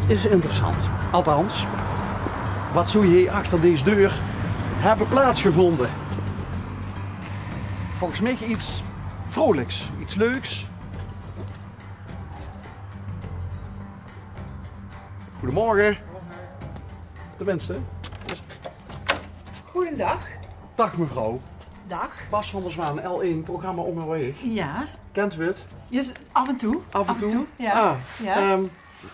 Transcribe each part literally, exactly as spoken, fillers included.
is interessant. Althans, wat zou hie achter deze deur hebben plaatsgevonden? Volgens mich iets vrolijks, iets leuks. Goedemorgen. Tenminste. Goedendag. Dag mevrouw. Dag. Bas van der Zwaan, L één, programma Onderweg. Ja. Kent u het? Yes, af en toe. Af en toe? Ja. Ah, Ja. ehm,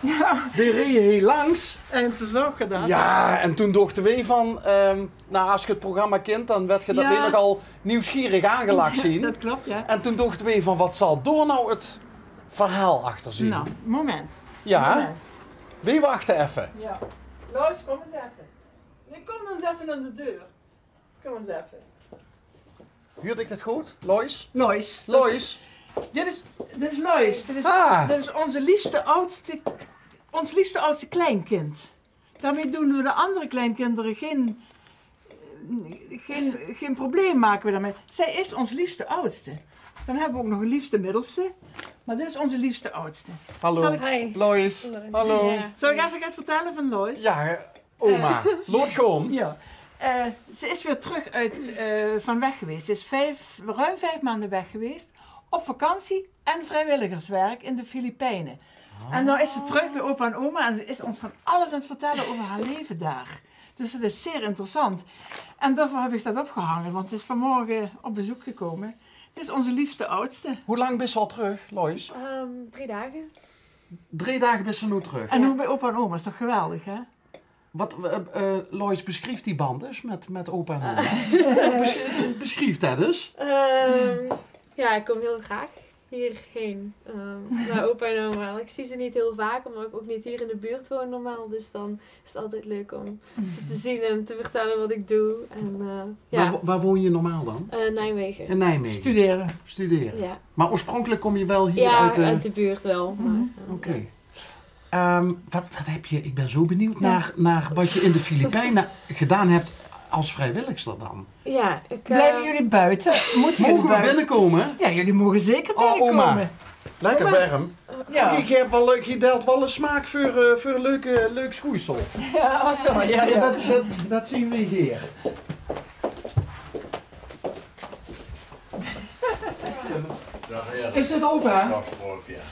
Ja. Die reed hier langs. En te zorgen dat. Ja, en toen dochten we van, ehm, nou, als je het programma kent, dan werd je dat Ja. weer nogal nieuwsgierig aangelag zien. Dat klopt, ja. En toen dochten we van, wat zal daar nou het verhaal achter zien? Nou, moment. Ja, Moment. We wachten even. Ja. Lois, kom eens even. Nee, kom dan eens even aan de deur. Kom eens even. Huurde ik dat goed? Lois? Lois. Lois? Dit is, dit is Lois. Dit is, Ah. Dit is onze liefste oudste, ons liefste oudste kleinkind. Daarmee doen we de andere kleinkinderen geen, geen, geen probleem maken we daarmee. Zij is ons liefste oudste. Dan hebben we ook nog een liefste middelste. Maar dit is onze liefste oudste. Zal Hallo. ik- Hi. Lois. Lois. Hallo. Ja. Zal ik even iets vertellen van Lois? Ja, oma. Laot gewoon. Ja. Eh, ze is weer terug uit, eh, van weg geweest. Ze is vijf, ruim vijf maanden weg geweest. Op vakantie en vrijwilligerswerk in de Filipijnen. En dan is ze terug bij opa en oma en ze is ons van alles aan het vertellen over haar leven daar. Dus dat is zeer interessant. En daarvoor heb ik dat opgehangen, want ze is vanmorgen op bezoek gekomen. Dit is onze liefste oudste. Hoe lang bent ze al terug, Lois? Ehm, drie dagen. Drie dagen bent ze nu terug. En nu bij opa en oma, is toch geweldig, hè? Wat, eh, eh, Lois, beschrijf die band eens met, met opa en oma. Bes- beschrijf dat eens. Ehm, ja, ik kom heel graag hierheen. Ehm, naar opa en oma. Ik zie ze niet heel vaak, omdat ik ook niet hier in de buurt woon normaal. Dus dan is het altijd leuk om ze te zien en te vertellen wat ik doe. En, eh, ja. Waar, wo- waar woon je normaal dan? Eh, Nijmegen. In Nijmegen. Studeren. Studeren. Ja. Maar oorspronkelijk kom je wel hier Ja, uit de... uit de buurt wel. Maar, eh, Oké. Ehm, wat, wat heb je, ik ben zo benieuwd naar, naar wat je in de Filipijnen gedaan hebt als vrijwilligster dan. Ja, ik... eh, Blijven jullie buiten? Moeten jullie Mogen we buiten? Binnenkomen? Ja, jullie mogen zeker Oh, binnenkomen. Oma. Lekker Oma. Werm. Ja. Je, je hebt wel, je deelt wel een smaak voor, eh, voor een leuke, leuk schoeisel. Ja, oh, zo, ja, Ja, ja. dat, dat, dat zien we hier. Is dit opa?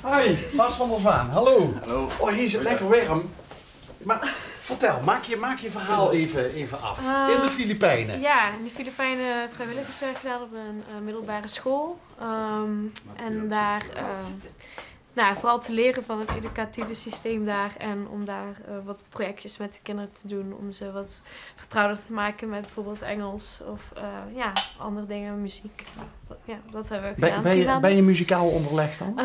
Hi, Bas van der Zwaan. Hallo. Hallo. Oh, hier is het lekker werm. Maar vertel, maak je, maak je verhaal even, even af. Eh, In de Filipijnen. Ja, in de Filipijnen vrijwilligerswerk gedaan op een eh, middelbare school. Ehm, en daar eh, nou, vooral te leren van het educatieve systeem daar en om daar eh, wat projectjes met de kinderen te doen, om ze wat vertrouwder te maken met bijvoorbeeld Engels of eh, ja, andere dingen, muziek. Ja, dat hebben we gedaan. Ben, ben, Drie je, maanden. Ben je muzikaal onderlegd dan? Eh,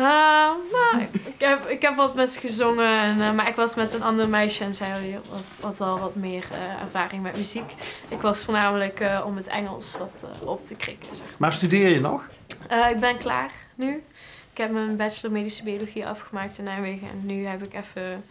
nou, ik heb, ik heb wat met ze gezongen, en, eh, maar ik was met een ander meisje en zij had wat, had wel wat meer eh, ervaring met muziek. Ik was voornamelijk eh, om het Engels wat eh, op te krikken, zeg maar. Maar studeer je nog? Eh, ik ben klaar nu. Ik heb mijn bachelor medische biologie afgemaakt in Nijmegen. En nu heb ik even,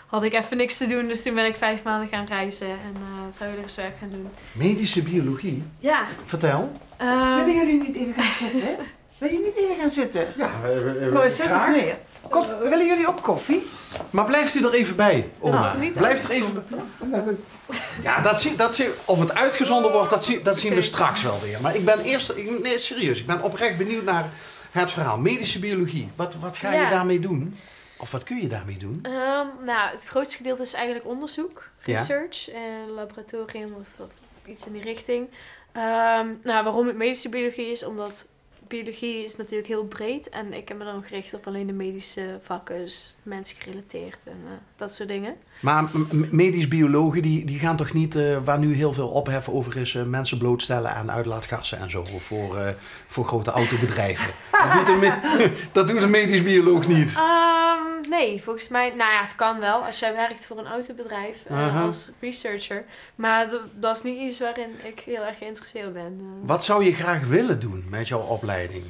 had ik even niks te doen. Dus toen ben ik vijf maanden gaan reizen en eh, vrijwilligerswerk gaan doen. Medische biologie? Ja. Vertel. eh, Willen jullie niet even gaan zitten? Wil je niet even gaan zitten? Ja, we, we, we- Lois, zet graag. dich neer. Kom, willen jullie ook koffie? Maar blijft u er even bij, oma? Niet Blijft er even. uitgezonden. Nou, goed. Ja, dat zien, dat zien, of het uitgezonden wordt, dat zien, dat zien we Oké. Straks wel weer. Maar ik ben eerst, ik, nee, serieus, ik ben oprecht benieuwd naar het verhaal. Medische biologie, wat, wat ga je Ja. Daarmee doen? Of wat kun je daarmee doen? Ehm, nou, het grootste gedeelte is eigenlijk onderzoek, Ja. Research, eh, laboratorium of, of iets in die richting. Ehm, nou, waarom het medische biologie is, omdat biologie is natuurlijk heel breed en ik heb me dan gericht op alleen de medische vakken, dus mensgerelateerd en eh, dat soort dingen. Maar m- m- medisch biologen die, die gaan toch niet, eh, waar nu heel veel ophef over is, eh, mensen blootstellen aan uitlaatgassen en zo voor, eh, voor grote autobedrijven. Dat doet, een me- dat doet een medisch bioloog niet. Ehm, nee, volgens mij, nou ja, het kan wel. Als jij werkt voor een autobedrijf eh, Aha. als researcher, maar dat, dat is niet iets waarin ik heel erg geïnteresseerd ben. eh. Wat zou je graag willen doen met jouw opleiding?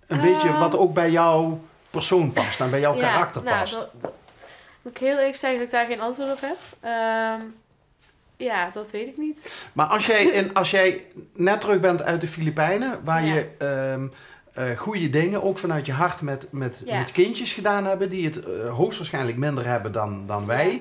Een Eh, beetje wat ook bij jouw persoon past en bij jouw Ja, karakter nou, past. Dat, moet ik heel eerlijk zeggen dat ik daar geen antwoord op heb. Ehm, ja, dat weet ik niet. Maar als jij, in, als jij net terug bent uit de Filipijnen, waar Ja. je ehm, eh, goeie dinger, ook vanuit je hart, met, met, ja, met kindjes gedaan hebben die het, eh, hoogstwaarschijnlijk minder hebben dan, dan wij.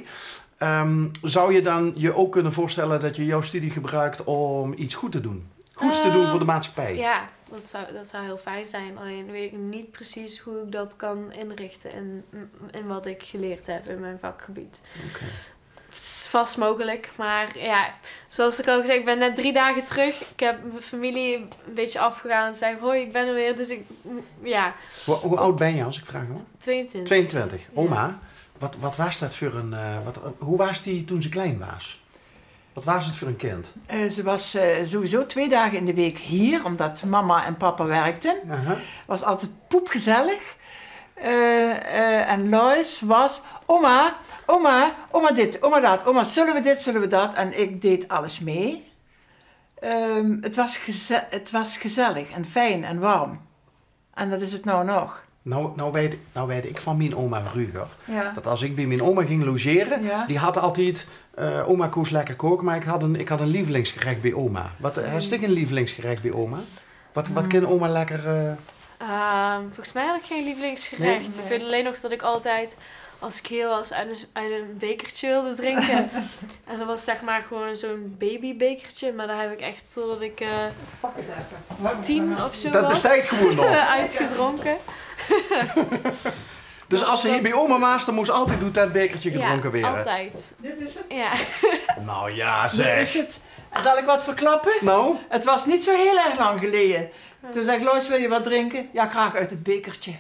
Ja. Ehm, zou je dan je ook kunnen voorstellen dat je jouw studie gebruikt om iets goed te doen? Goeds te doen voor de maatschappij? Ehm, ja, dat zou, dat zou heel fijn zijn. Alleen weet ik niet precies hoe ik dat kan inrichten in, in wat ik geleerd heb in mijn vakgebied. Oké. Is vast mogelijk, maar ja, zoals ik al gezegd, ik ben net drie dagen terug. Ik heb mijn familie een beetje afgegaan en zei: "Hoi, ik ben er weer." Dus ik, ja. Hoe, hoe oud ben je, als ik vragen mag? Tweeëntwintig. Tweeëntwintig. Ja. Oma, wat, wat was dat voor een, eh, wat, hoe was die toen ze klein was? Wat was het voor een kind? Eh, ze was, eh, sowieso twee dagen in de week hier, omdat mama en papa werkten. Aha. Was altijd poepgezellig. Eh, eh, en Lois was: "Oma, oma, oma dit, oma dat, oma, zullen we dit, zullen we dat?" En ik deed alles mee. Ehm, het was geze-, het was gezellig en fijn en warm. En dat is het nou nog. Nou, nou weet, nou weet ik van mijn oma vroeger, ja, dat als ik bij mijn oma ging logeren, ja, die had altijd, eh, oma koos lekker koken, maar ik had een, ik had een lievelingsgerecht bij oma. Wat, eh, hmm, is dit een lievelingsgerecht bij oma? Wat, wat, hmm, kan oma lekker, eh? Ehm, volgens mij had ik geen lievelingsgerecht. Nee? Nee. Ik weet alleen nog dat ik altijd, als ik heel was, uit een, uit een bekertje wilde drinken. En dat was, zeg maar, gewoon zo'n babybekertje. Maar daar heb ik echt, totdat ik, eh, tien of zo was, uit gedronken. Dat besteit gewoon nog. Dus als ze hier bij oma was, dan moest altijd oet dat bekertje gedronken worden. Ja, altijd. Dit is het. Ja. Nou ja, zeg. Dit is het. En zal ik wat verklappen? Nou? Het was niet zo heel erg lang geleden. Toen zei ik: "Lois, wil je wat drinken?" "Ja, graag, uit het bekertje."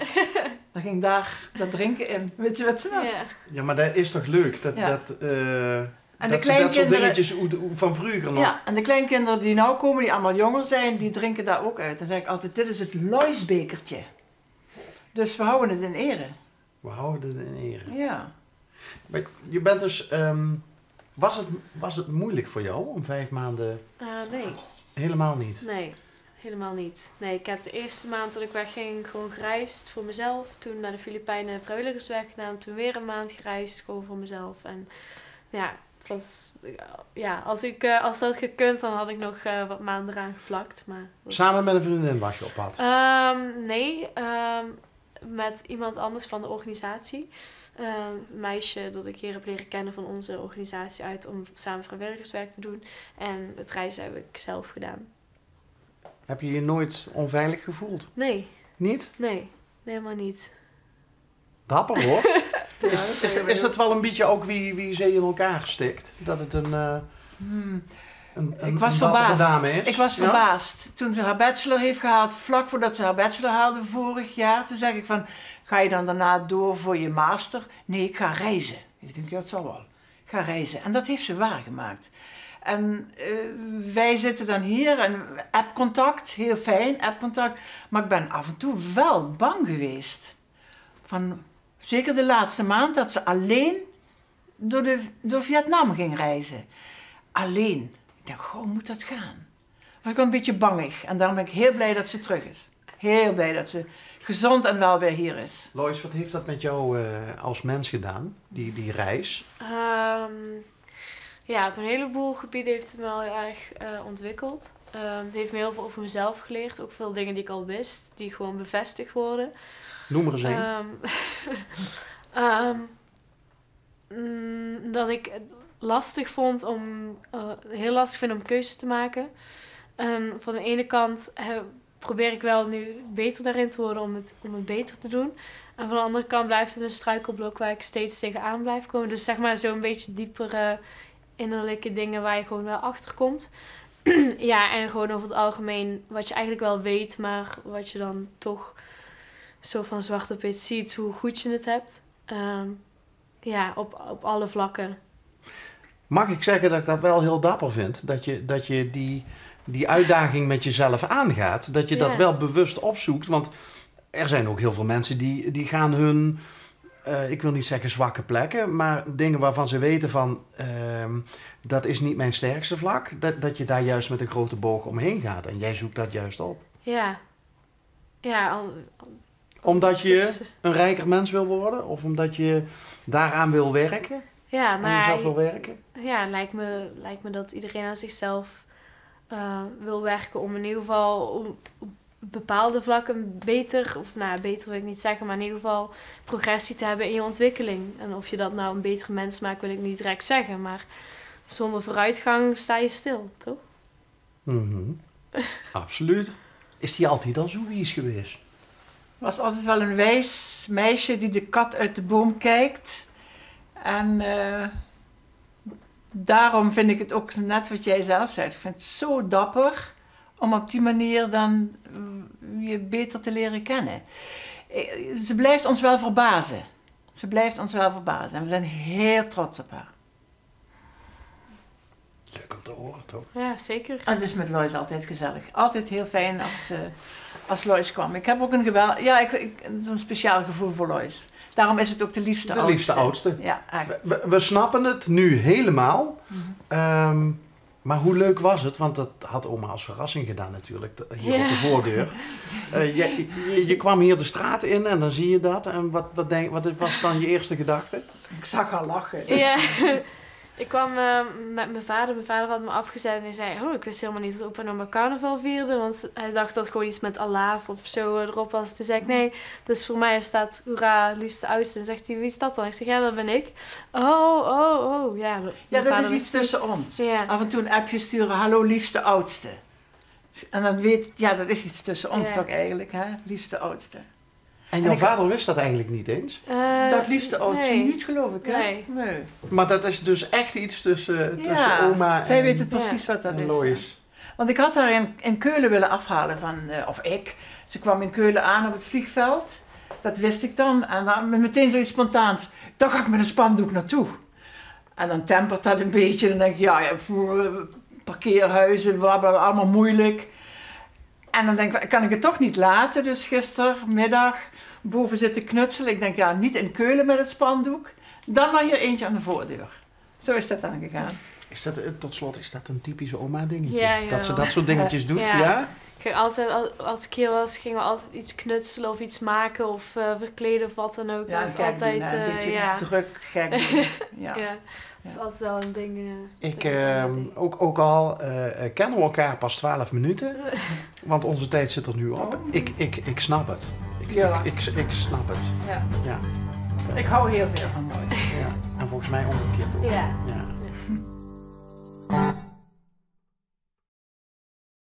Dan ging daar dat drinken in. Weet je wat ze nog? Ja. Ja, maar dat is toch leuk? Dat, ja, dat, eh, en dat ze dat soort dingetjes oet, oet van vroeger nog. Ja, en de kleinkinderen die nou komen, die allemaal jonger zijn, die drinken daar ook uit. Dan zeg ik altijd: "Dit is het Loisbekertje." Dus we houden het in ere. We houden het in ere. Ja. Maar je bent dus, ehm, was het, was het moeilijk voor jou om vijf maanden? Eh, nee. Helemaal niet? Nee, helemaal niet. Nee, ik heb de eerste maand dat ik wegging gewoon gereisd voor mezelf. Toen naar de Filipijnen vrijwilligerswerk gedaan. Toen weer een maand gereisd, gewoon voor mezelf. En ja, het was, ja, als ik, eh, als dat gekund, dan had ik nog, eh, wat maanden eraan geplakt. Maar... Samen met een vriendin was je op pad? Ehm, nee, ehm, met iemand anders van de organisatie. Ehm, een meisje dat ik hier heb leren kennen van onze organisatie uit om samen vrijwilligerswerk te doen. En het reizen heb ik zelf gedaan. Heb je je nooit onveilig gevoeld? Nee. Niet? Nee, nee, helemaal niet. Dapper, hoor. Is, is, is dat wel een beetje ook wie, wie ze in elkaar stikt? Dat het een, eh, een, een, een dappere dame is? Hmm. Ik was verbaasd. Ik was verbaasd. Ja? Toen ze haar bachelor heeft gehaald, vlak voordat ze haar bachelor haalde vorig jaar, toen zeg ik van: "Ga je dan daarna door voor je master?" "Nee, ik ga reizen." Ik denk: "Ja, het zal wel." Ga reizen. En dat heeft ze waargemaakt. En, eh, wij zitten dan hier en appcontact, heel fijn, appcontact. Maar ik ben af en toe wel bang geweest. Van, zeker de laatste maand, dat ze alleen door de, door Vietnam ging reizen. Alleen. Ik dacht: "Goh, moet dat gaan?" Was ik wel een beetje bangig. En daarom ben ik heel blij dat ze terug is. Heel blij dat ze gezond en wel weer hier is. Lois, wat heeft dat met jou, eh, als mens gedaan, die, die reis? Ehm, ja, op een heleboel gebieden heeft het me wel heel erg, eh, ontwikkeld. Ehm, het heeft me heel veel over mezelf geleerd. Ook veel dingen die ik al wist, die gewoon bevestigd worden. Noem er eens een. Ehm, ehm, mm, dat ik het lastig vond om, eh, heel lastig vind om keuzes te maken. En van de ene kant heb, probeer ik wel nu beter daarin te worden om het, om het beter te doen. En van de andere kant blijft het een struikelblok waar ik steeds tegenaan blijf komen. Dus zeg maar zo'n beetje diepere innerlijke dingen waar je gewoon wel achter komt. Ja, en gewoon over het algemeen wat je eigenlijk wel weet, maar wat je dan toch zo van zwart op wit ziet, hoe goed je het hebt. Ehm, Ja, op, op alle vlakken. Mag ik zeggen dat ik dat wel heel dapper vind? Dat je, dat je die, die uitdaging met jezelf aangaat. Dat je dat wel bewust opzoekt. Want er zijn ook heel veel mensen die, die gaan hun, eh, ik wil niet zeggen zwakke plekken, maar dingen waarvan ze weten van, ehm, dat is niet mijn sterkste vlak. Dat, dat je daar juist met een grote boog omheen gaat. En jij zoekt dat juist op. Ja. Ja, al, al... Omdat je een rijker mens wil worden? Of omdat je daaraan wil werken? Ja, aan jezelf wil werken? Ja, lijkt me, lijkt me dat iedereen aan zichzelf, eh, wil werken om in ieder geval op, op bepaalde vlakken beter, of nou ja, beter wil ik niet zeggen, maar in ieder geval progressie te hebben in je ontwikkeling. En of je dat nou een betere mens maakt, wil ik niet direct zeggen, maar zonder vooruitgang sta je stil, toch? Mhm. Absoluut. Is die altied al zoe wies gewees? Was altijd wel een wijs meisje die de kat uit de boom kijkt. En eh, daarom vind ik het ook net wat jij zelf zei. Ik vind het zo dapper om op die manier dan eh, je beter te leren kennen. Eh, Ze blijft ons wel verbazen. Ze blijft ons wel verbazen. En we zijn heel trots op haar. Leuk om te horen, toch? Ja, zeker. En het is met Lois altijd gezellig. Altijd heel fijn als, eh, als Lois kwam. Ik heb ook een, gewel, ja, ik, ik, een speciaal gevoel voor Lois. Daarom is het ook de liefste De oudste. Liefste oudste. Ja, echt. We, we, we snappen het nu helemaal. Ehm, maar hoe leuk was het? Want dat had oma als verrassing gedaan natuurlijk, de- hier Ja. op de voordeur. Eh, je, je, je kwam hier de straat in en dan zie je dat. En wat, wat, denk, wat was dan je eerste gedachte? Ik zag haar lachen. Ja, ik kwam eh, met mijn vader. Mijn vader had me afgezet en hij zei: "Oh, ik wist helemaal niet dat opa en oma carnaval vierden." Want hij dacht dat gewoon iets met alaaf of zo erop was. Toen zei ik: "Nee, dus voor mij staat hoera, liefste oudste." En zegt hij: "Wie is dat dan?" Ik zeg: "Ja, dat ben ik." "Oh, oh, oh." Ja, dat- Ja, mijn dat vader is wist iets tussen ons. Ja. Af en toe een appje sturen, hallo liefste oudste. En dan weet, ja, dat is iets tussen ons Ja. toch eigenlijk, hè? Liefste oudste. En jouw ik- vader wist dat eigenlijk niet eens? Eh, Dat liefste oudste nee. niet, geloof ik, hè? Nee. Nee. Maar dat is dus echt iets tussen, tussen Ja, oma zij en, weet het precies wat dat en is. Lois. Want ik had haar in, in Keulen willen afhalen van, eh, of ik. Ze kwam in Keulen aan op het vliegveld. Dat wist ik dan. En dan meteen zoiets spontaans. Daar ga ik met een spandoek naartoe. En dan tempert dat een beetje. Dan denk ik, ja, ja pff, parkeerhuizen, blablabla, allemaal moeilijk. En dan denk ik, kan ik het toch niet laten. Dus gistermiddag boven zitten knutselen. Ik denk, ja, niet in Keulen met het spandoek. Dan maar hier eentje aan de voordeur. Zo is dat dan gegaan. Is dat, eh, tot slot, is dat een typisch oma-dingetje? Ja, ja. Dat ze dat soort dingetjes doet, ja? Ja. Kijk, altijd als, als ik hier was, gingen we altijd iets knutselen of iets maken of eh, verkleden of wat dan ook. Ja, Dat was een gek altijd, doen, hè? eh, Een beetje ja. Druk gek doen. Ja. Ja, dat is altijd wel een ding. eh, Ik, dat ehm, een ding. ook, ook al eh, eh, kennen we elkaar pas twaalf minuten, want onze tijd zit er nu op. Oh. Ik, ik, ik snap het. Ik, Ja. ik, ik, ik snap het. Ja. Ja. Ik hou heel veel van Lois. Ja. En volgens mij omgekeerd ook. Ja. Ja.